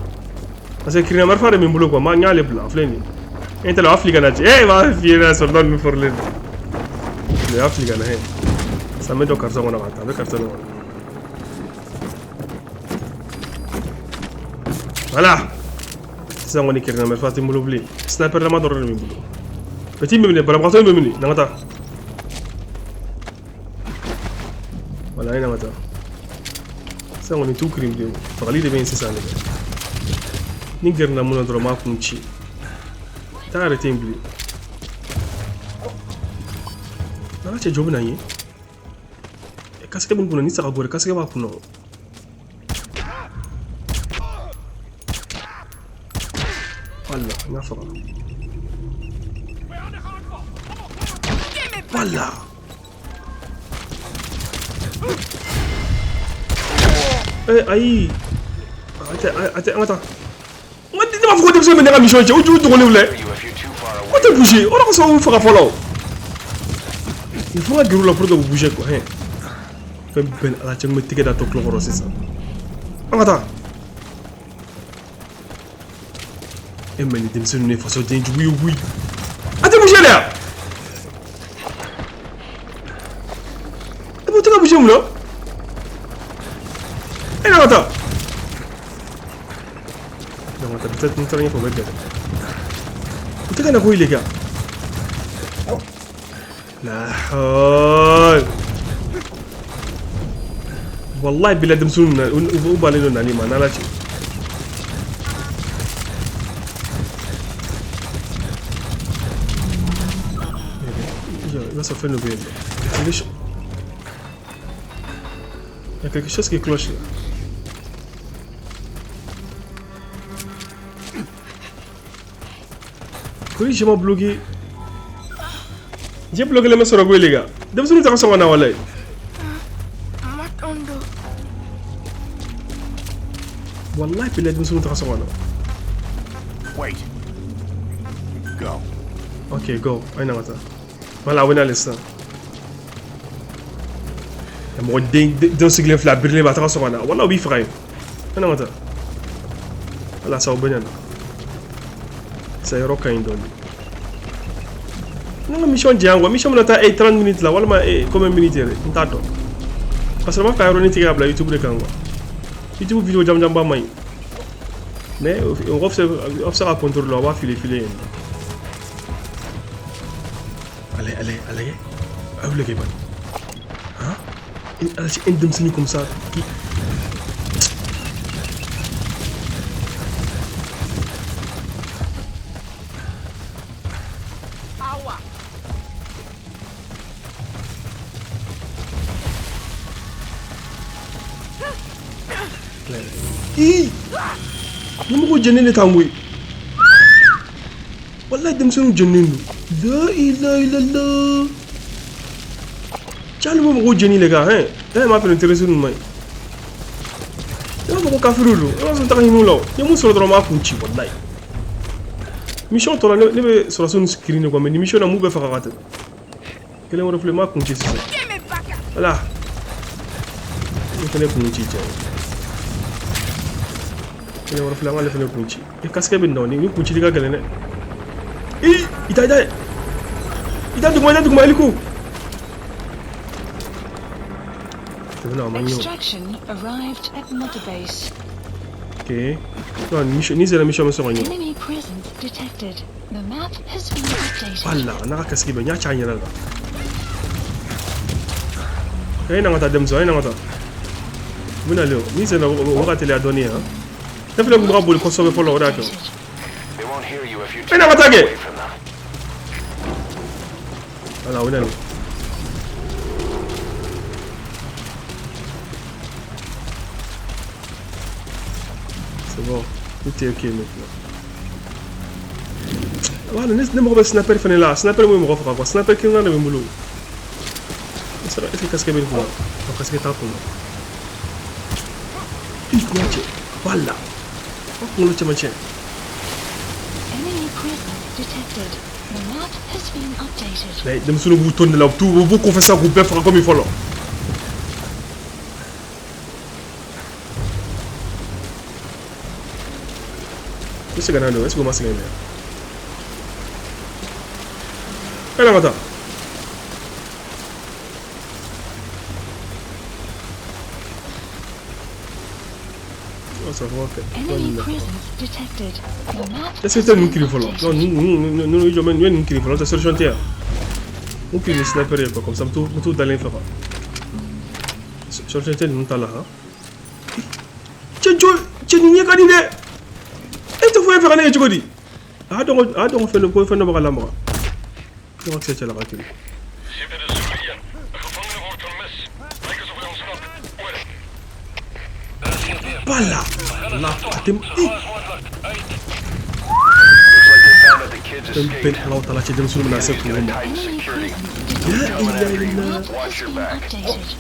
A: Parce que kirina marifa de bɛ n bolo quoi, n y'ale bila, a filɛ nin ye. E tɛ la, o y'a fili ka na ci. Eh, b'a f'i ye na soldat ninnu fɔrilen don. O y'a fili ka na, hɛ. Sisan n bɛ don carton kɔnɔ ka taa, n bɛ carton kɔnɔ. Voilà. Sisan kɔni kirina marifa tɛ n bolo bilen. Sniper lama dɔrɔn de bɛ n bolo. Petit bɛ minɛ, banabagatɔ in bɛ minɛ, na ka taa. Voilà, an ye na ka taa. Sisan kɔni t'u kirin bilen. Fagali de bɛ yen sisan de. Ni gɛrɛna mun na dɔrɔn n b'a kun ci. Taa yɛrɛ tɛ yen bilen. N'Ala cɛ jɔ bɛ na n ye. Casque bɛ n kunna, ni saga gɔrɛ casque b'a kunna. Voilà, n y'a faga. Voilà. Eh, ayi. A tɛ, an ka taa. N ka ne b'a fɔ ko denmisɛnnin bɛ ne ka mission cɛ, o jugu dogolen filɛ. O tɛ bouger, o de kosɔn u faga fɔlɔ. Il faut ka gɛrɛ u la pour que u bouger quoi, hein. Fɛn bɛɛ ni Ala cɛ, n bɛ tɛgɛ da tɔ tulo kɔrɔ sisan. An ka taa. E mais nin denmisɛnnin ninnu ye fasoden jugu ye koyi. A tɛ bouger la yan. E b'o tɛ ka bouger mun na? E na ka taa. Na ka taa, peut-être n taara ɲɛfɛ o bɛ gɛlɛya. U tɛ ka na koyi les gars. La hawla. Wallahi bila denmisɛnninw na, u balen don nali ma n'Ala cɛ. I b'a sɔrɔ fɛn dɔ bɛ yen nɔ. Il y a quelque chose qui cloche là. Oui, je m'ai bloqué. J'ai bloqué les mains sur le les gars. Denmisɛnninw tɛ ka sɔn ka na walayi. Wallahi billahi denmisɛnninw tɛ ka sɔn ka na.
D: Wait. Go.
A: Ok, go. Ayi na ka taa. Voilà, a bɛ nalen sisan. Mɔgɔ den sigilen filɛ, a birilen bɛ, a tɛ ka sɔn ka na. Walahi u b'i faga yen. Ayi na ka taa. Voilà, sa u bɛ na. Sa yɔrɔ ka ɲi dɔɔnin. N ka mission janya quoi, mission bɛna taa 30 minutes la walima combien minutes yɛrɛ, n t'a dɔn. Parce que n b'a fɛ ka yɔrɔnin tigɛ ka bila YouTube de kan quoi. YouTube vidéo jamujanba man ɲi. Mais mɔgɔ bɛ se ka contrôle la, o b'a file file yen. Allez, allez, allez. A wuli kɛ bani. Han? Un denmisɛnnin comme ça qui Ii! Ni mɔgɔw jɛnnen de t'an koyi. Wallahi denmisɛnninw jɛnnen don. La ilaha illallah. Cɛ hali bɛ mɔgɔw jɛni le kan, hein. E m'a fɛ terroriste ninnu man ɲi. I b'a fɔ ko kafiriw don. I b'a sɔrɔ n taga hinɛ u la o. Ni mun sɔrɔ dɔrɔn n b'a kun ci wallahi. Mission tɔ la ne bɛ sɔrɔsiw ninnu kirin de quoi, mais ni mission na mun bɛ faga ka tɛmɛ. Kelen wɛrɛ filɛ n b'a kun ci sisan. Voilà. Ne fɛnɛ kun ci cɛ. Kelen wɛrɛ filɛ an k'ale fɛnɛ kun ci. E casque bɛ nin na o, ni kun cili ka gɛlɛn dɛ. Ii, i ta i ta. I ta duguma, i ta duguma, hélico.
B: Extraction arrived at Mother Base.
A: Ok. Non, ni sera mission bɛ sɔn ka ɲɛ.
B: Enemy presence detected. The map has been updated.
A: Voilà, n'a ka casque bɛ, n y'a ci a yɛrɛ la. A ye na ka taa denmisɛn, a ye na ka taa. U bɛ nalen o, ni sera o ka teliya dɔɔnin han. Ne fɛnɛ kun bɛ ka boli kosɛbɛ fɔlɔ, o de y'a kɛ. E na ka taa kɛ. Voilà, o bɛ nalen. C'est bon, tout est ok maintenant. Voilà, ne mago bɛ sniper fɛnɛ la. Sniper mun bɛ mɔgɔ faga quoi. Sniper kelen de bɛ n bolo. Est-ce que casque bɛ n kunna? Non, casque t'a kunna. I kun cɛ. Voilà. O kunkolo cɛmancɛ.
B: Enemy presence detected. The map has been updated.
A: Mais denmisɛnninw b'u to nin de la, u b'u kɔfɛ sa k'u bɛɛ faga komi fɔlɔ. U sɛgɛnna don, est ce que u ma sɛgɛn dɛ? E na ka taa.
B: Enemy presence detected. The map
A: Est-ce que
B: has
A: tɛ ninnu
B: been
A: kiri fɔlɔ?
B: updated.
A: Non, ninnu i jɔ, n bɛ ninnu kiri fɔlɔ, n'o tɛ solution tɛ yan. N kiri ni sniper ye quoi, comme ça n bɛ t'u dalen faga. Solution tɛ ninnu ta la han. Cɛ jɔ, cɛ nin ɲɛ ka di dɛ. E tɛ foyi faga ne ye cogo di? A y'a dɔn ko fɛn dɔ, ko fɛn dɔ bɛ ka lamaga. Ne ka kisɛ cɛla ka kiri. Bala! La a tɛ i.
C: Looks like they found out the kids
A: Fɛn bɛɛ
C: escaped.
A: Ala taala cɛ denmisɛnninw bɛna se
C: Enemy's
A: kungo
C: gonna
A: ma.
C: tighten
B: Enemy
C: security.
B: presence
A: La
B: detected.
C: Coming
A: ilaha
C: after you.
A: illallah.
B: Map
C: Watch
B: has
C: your
B: been
C: back.
B: updated.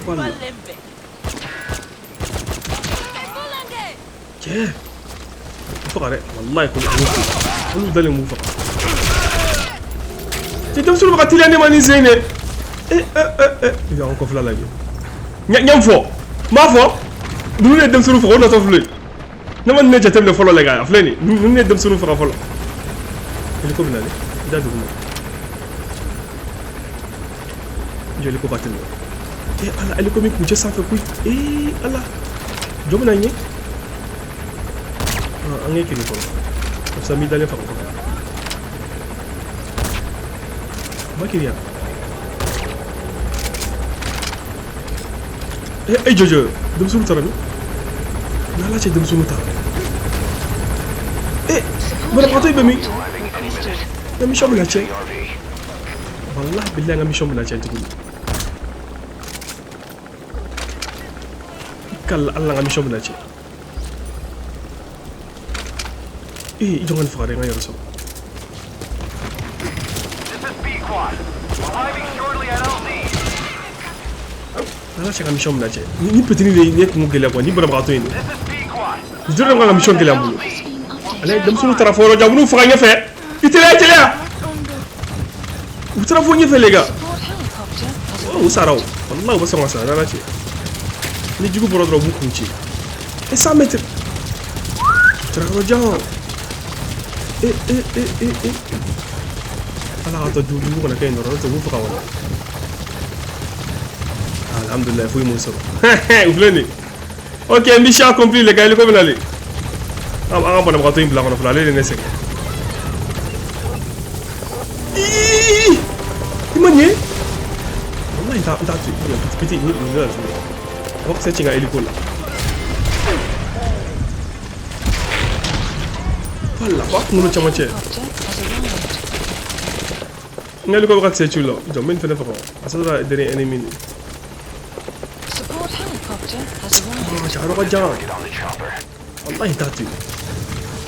A: Wala. Cɛ. U faga dɛ, walayi ko olu dalen b'u faga. Cɛ denmisɛnninw bɛ ka teliya ne ma nin sen in dɛ. E e e e. I bɛ an kɔfɛla lajɛ. Ɲɛ n fɔ. N b'a fɔ. Ninnu de ye denmisɛnninw faga, o natɔ filɛ. Ne ma ninnu de jateminɛ fɔlɔ lɛ a filɛ nin ye. Ninnu de ye denmisɛnninw faga fɔlɔ. Hélico bɛ nalen. I da duguma. I jɔ hélico ka tɛmɛ. E Ala, hélico min kuncɛ sanfɛ koyi. E Ala. Jɔn bɛ na ɲɛ? An k'e kiri fɔlɔ. Comme ça n b'i dalen faga kɔfɛ. Ma kiri yan. E e jɔ jɔ, denmisɛnninw taara min? N'Ala cɛ denmisɛnninw taara. E banabagatɔ in bɛ min?
C: Arriving any minute.
A: N ka mission bɛna tiɲɛ.
C: The RV.
A: Wallahi billahi n ka mission bɛna tiɲɛ tuguni. I ka Ala n ka mission bɛna tiɲɛ. Ee i jɔ n ka nin faga dɛ, n ka yɛrɛ sɔrɔ.
E: This is Pequod. Arriving shortly at LZ.
A: N'Ala cɛ ka mission bɛna tiɲɛ. Ni petini de ye ne kungo gɛlɛya quoi, ni banabagatɔ in de.
E: This is Pequod.
A: Nin dɔrɔn de bɛ ka mission gɛlɛya n bolo.
B: Has been updated.
A: Ale denmisɛnninw taara fɔ yɔrɔ jan, u b'u faga ɲɛfɛ. I teliya, i teliya. U taara fɔ ɲɛfɛ les gars.
B: Support helicopter has
A: Oh, u sara o. Wallahi u bɛ sɔn ka sa n'Ala cɛ. Ni jugu bɔra dɔrɔn u b'u kun ci. E 100 mètres. U taara yɔrɔ jan. E e e e e. Ala k'a to jugu kana kɛ yen dɔrɔn, n'o tɛ u b'u faga wala. Alhamdulillah, foyi m'u sɔrɔ. U filɛ nin ye. Ok, mission accomplie les gars, hélico bɛ nalen. An ka banabagatɔ in bila kɔnɔ fɔlɔ, ale de ye ne sɛgɛn. Ii! I ma nin ye? Wallahi n t'a to yen. Petit, ni nin bɛna tuguni. A b'a kisɛ ci n ka hélico la. Wala, b'a kunkolo camancɛ.
B: Helicopter has arrived.
A: N ka hélico bɛ ka kisɛ ci u la. Jɔ, n bɛ nin fɛnɛ faga. A sɔrɔ dernier ennemi de.
B: Support helicopter has arrived.
A: Ah, cɛ a yɔrɔ ka jan.
C: Get on the chopper.
A: Wallahi n t'a to yen.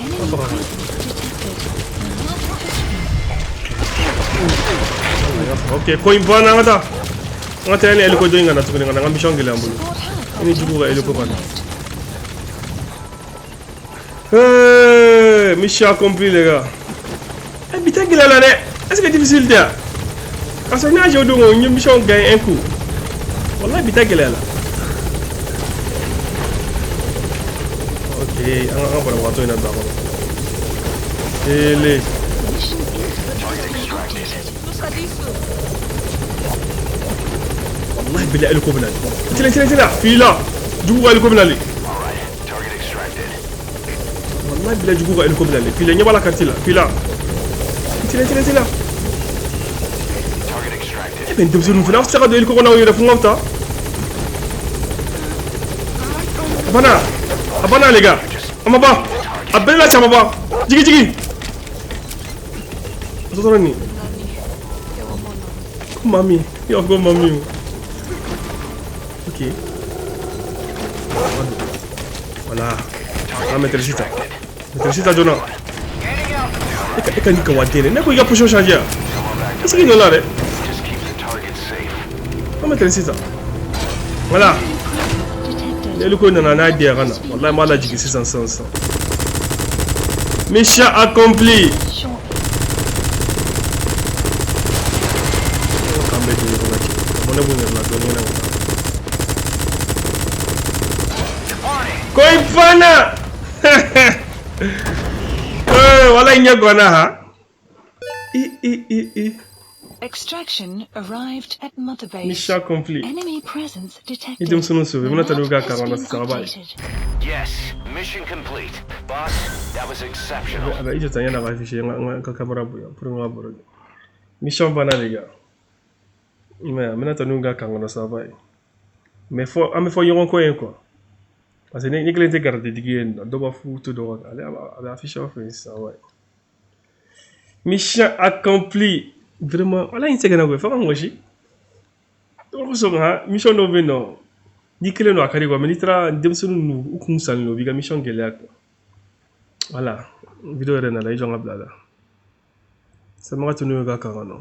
B: Enemy
A: faga.
B: presence detected. The map has been
A: Ok, ko in banna, an ka taa. An ka taa ni hélico dɔ in ka na tuguni ka na n ka mission gɛlɛya n bolo.
B: Support
A: I ni
B: helicopter
A: jugu ka
B: has
A: hélico ka na.
B: arrived.
A: Hey, mission accomplie les gars. Eh, bi tɛ gɛlɛya la dɛ. Est-ce que difficile tɛ yan? K'a sɔrɔ ne y'a joué o don n ye mission gagné un coup. Wallahi bi tɛ gɛlɛya la. Ok, an ka banabagatɔ in na don a kɔnɔ. Ele.
B: Mission info has been updated.
A: Wallahi billahi hélico bɛ nalen. Teliya teliya teliya. Fila. Jugu ka hélico bɛ nalen.
C: All right. Target extracted.
A: Wallahi billahi jugu ka hélico bɛ nalen. Fila ɲɛ b'a la carte la. Fila. Teliya teliya teliya.
C: Target extracted.
A: E bɛ nin denmisɛnninw filɛ, aw tɛ se ka don hélico kɔnɔ aw yɛrɛ fo n ka taa. A banna. A banna les gars. A ma ban. A bɛɛ la cɛ a ma ban. Jigi jigi. A tɔ tora nin. Ko mami. I b'a fɔ ko mami o. Ok. Voilà. An maîtresse ta. Maîtresse ta joona. E ka nin ka wa den dɛ. Ne ko i ka position changer yan. Est-ce que i nɔ la dɛ?
C: Just keep the target safe.
A: An maîtresse ta. Voilà.
B: Detected.
A: Ni hélico nana n'a di yan ka na. Wallahi n b'a lajigin sisan sisan sisan. Mission accomplie.
B: Shortly.
A: bɛɛ don ɲɔgɔn na cɛ. Ka bɔ ne b'u yɛrɛ la dɔɔnin na. Ko in fana! Eh, wala i ɲɛ gɔnna ha. I i i i.
B: Extraction arrived at Mother Base.
A: Mission accomplie.
B: Enemy presence detected.
A: Ni denmisɛnninw sauvé,
B: The
A: n bɛna taa n'u
B: map
A: ka
B: has
A: camp kɔnɔ
B: been
A: sisan, bye.
B: updated.
C: Yes, mission complete. Boss, that was exceptional.
A: A bɛ i jɔ tan, yan'a ka afficher, n ka caméra bonya pour n ka baro kɛ. Mission banna les gars. I m'a ye, n bɛna taa n'u ka camp kɔnɔ sisan, bye. Mais fɔ an bɛ fɔ ɲɔgɔn kɔ yen quoi. Parce que ni kelen tɛ garadetigi ye nin na, dɔw b'a f'u to dɔ kan, ale a bɛ afficher aw fɛ yen sisan, ouais. Mission accomplie. Vraiment, wala in sɛgɛnna koyi, fo ka n gosi. O kosɔn ha, mission dɔw bɛ yen nɔ, n'i kelen don a ka di quoi, mais n'i taara denmisɛnnin ninnu u kun salen don, u b'i ka mission gɛlɛya quoi. Voilà, vidéo yɛrɛ nana, i jɔ n ka bila la. Samaga tun y'o ka camp kɔnɔ.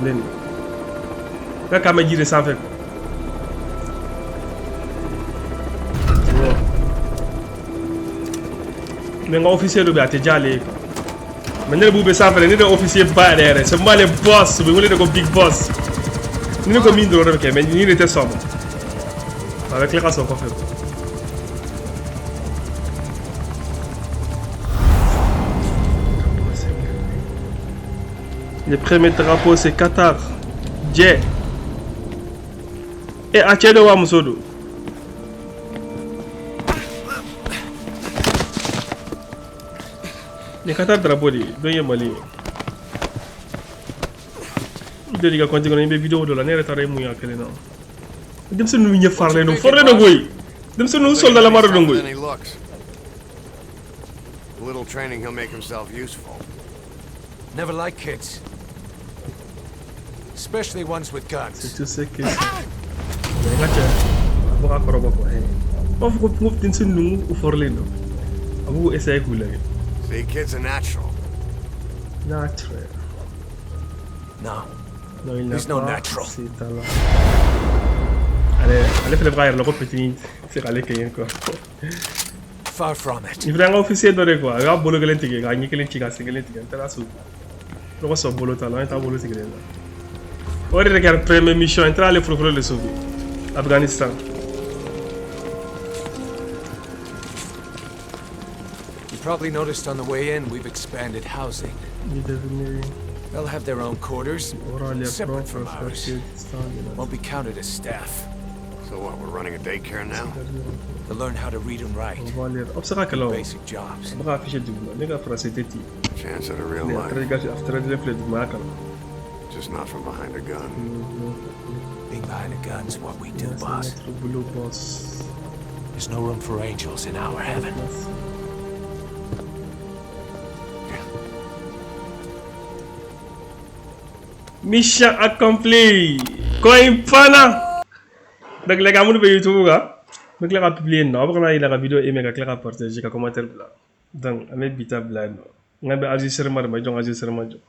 A: Ne nin. N ka camp bɛ ji de sanfɛ quoi. Tu vois. Mais n ka officier dɔ bɛ yen, a tɛ diya ale ye quoi. Mais ne de b'u bɛ sanfɛ dɛ, ne de ye officier ba yɛrɛ yɛrɛ, c'est moi le boss, u bɛ wele de ko big boss. Ni ne ko min dɔrɔn de bɛ kɛ, mais ni de tɛ sɔn a ma. A bɛ tila ka sɔn kɔfɛ quoi. Le premier drapeau, c'est Qatar. Jɛ. E, a cɛ don wa muso don? Nin Qatar drapeau de ye, dɔ ye Mali ye. I donn'i ka compte kɔnɔ, i bɛ vidéo dɔ la, ne yɛrɛ taara e mun ye a kelen na. Denmisɛnnin ninnu ɲɛ faralen don, fɔrɔlen don koyi. Denmisɛnnin ninnu soldat de don koyi.
D: Than he looks. A little training, he'll make himself useful.
F: Never liked kids. Especially ones with guns.
A: C'est tout ce que c'est. Mais n ka cɛ, a bɔ ka kɔrɔbɔ quoi. N b'a fɔ ko denmisɛnnin ninnu u fɔrɔlen don. A b'u essayer k'u lajɛ.
D: See, kid's a natural.
A: Naturel.
F: No.
A: Non, il n'a
F: He's no
A: pas
F: natural.
A: ses talents. Ale, ale fɛnɛ bɛ k'a yɛrɛ la ko petit tɛ se k'ale kɛɲɛ quoi.
F: Far from it.
A: Nin fɛnɛ y'an ka officier dɔ de quoi. A y'a bolo kelen tigɛ, k'a ɲɛ kelen ci, k'a sen kelen tigɛ. N taara so. Ne ko sɔn bolo t'a la, an ye taa bolo tigɛ la. O de kɛra première mission, n taara ale fɔlɔfɔlɔ de sauver. Afghanistan.
F: You probably noticed on the way in we've expanded housing.
A: Il est devenu
F: They'll have their own quarters,
A: aura les
F: separate
A: propres
F: from ours.
A: quartiers distincts de la
F: Won't be counted as staff.
D: So what, we're running a daycare now?
F: They'll learn how to read and write.
A: On va aller. Aw bɛ se ka kɛlɛ o.
F: Basic jobs.
A: A bɛ ka afficher duguma. Ne ka français tɛ ten.
D: Chance at a real
A: Ne a
D: life.
A: traduit a traduit filɛ dugumaya kalan.
D: Just not from behind a gun.
F: Being behind a gun's what we do,
A: C'est
F: boss.
A: notre boulot, boss.
F: There's no room for angels in our heaven.
A: Merci. Mission accomplie. Ko in fana. Donc les gars, minnu bɛ YouTube kan, n bɛ tila ka publier nin nɔ. Aw bɛ kana yɛlɛ ka vidéo aimer, ka tila ka partager, ka commentaire bila. Donc an bɛ bi ta bila yen nɔ. N ka bɛ enregistrement de ma, i jɔ n ka enregistrement jɔ.